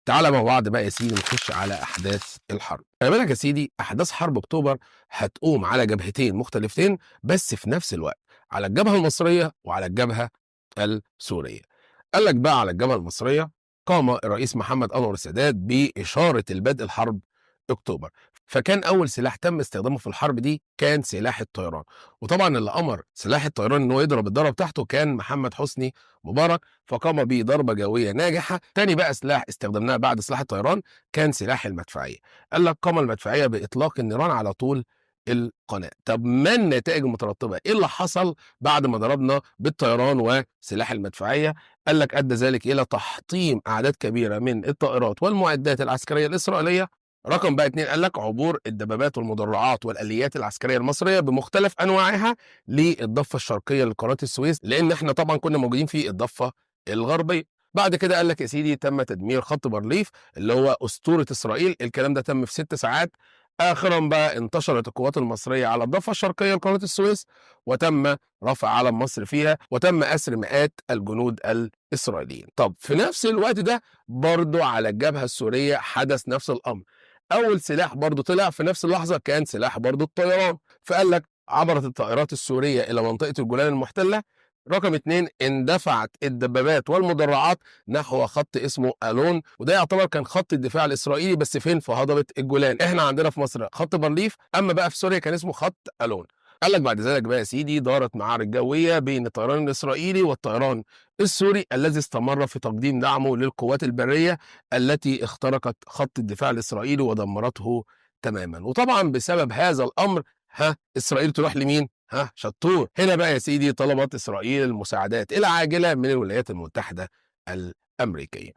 تعالى مع بعض بقى يا سيدي نخش على احداث الحرب. خلي بالك يا سيدي، احداث حرب اكتوبر هتقوم على جبهتين مختلفتين بس في نفس الوقت، على الجبهة المصرية وعلى الجبهة السورية. قال لك بقى على الجبهة المصرية قام الرئيس محمد انور السادات باشارة البدء الحرب اكتوبر، فكان اول سلاح تم استخدامه في الحرب دي كان سلاح الطيران. وطبعا اللي امر سلاح الطيران ان هو يضرب الضربة بتاعته كان محمد حسني مبارك، فقام بضربه جوية ناجحة. تاني بقى سلاح استخدمناه بعد سلاح الطيران كان سلاح المدفعية. قال لك قام المدفعية باطلاق النيران على طول القناة. طب ما النتائج المترتبة؟ ايه اللي حصل بعد ما ضربنا بالطيران وسلاح المدفعية؟ قال لك ادى ذلك الى تحطيم اعداد كبيرة من الطائرات والمعدات العسكرية الاسرائيلية. رقم بقى 2، قال لك عبور الدبابات والمدرعات والاليات العسكرية المصرية بمختلف انواعها للضفه الشرقية لقناه السويس، لان احنا طبعا كنا موجودين في الضفة الغربية. بعد كده قال لك يا سيدي تم تدمير خط بارليف اللي هو اسطورة اسرائيل، الكلام ده تم في 6 ساعات. اخرا بقى انتشرت القوات المصرية على الضفة الشرقية لقناه السويس، وتم رفع علم مصر فيها، وتم اسر مئات الجنود الاسرائيليين. طب في نفس الوقت ده برضو على الجبهة السورية حدث نفس الامر. اول سلاح برضو طلع في نفس اللحظة كان سلاح برضو الطيران، فقال لك عبرت الطائرات السورية الى منطقة الجولان المحتلة. رقم 2، اندفعت الدبابات والمدرعات نحو خط اسمه الون، وده يعتبر كان خط الدفاع الاسرائيلي، بس فين؟ في هضبه الجولان. احنا عندنا في مصر خط بارليف، اما بقى في سوريا كان اسمه خط الون. قال لك بعد ذلك بقى يا سيدي دارت معارك جوية بين الطيران الاسرائيلي والطيران السوري الذي استمر في تقديم دعمه للقوات البرية التي اخترقت خط الدفاع الاسرائيلي ودمرته تماما. وطبعا بسبب هذا الامر اسرائيل تروح لمين؟ شطور. هنا بقى يا سيدي طلبت اسرائيل المساعدات العاجلة من الولايات المتحدة الامريكية.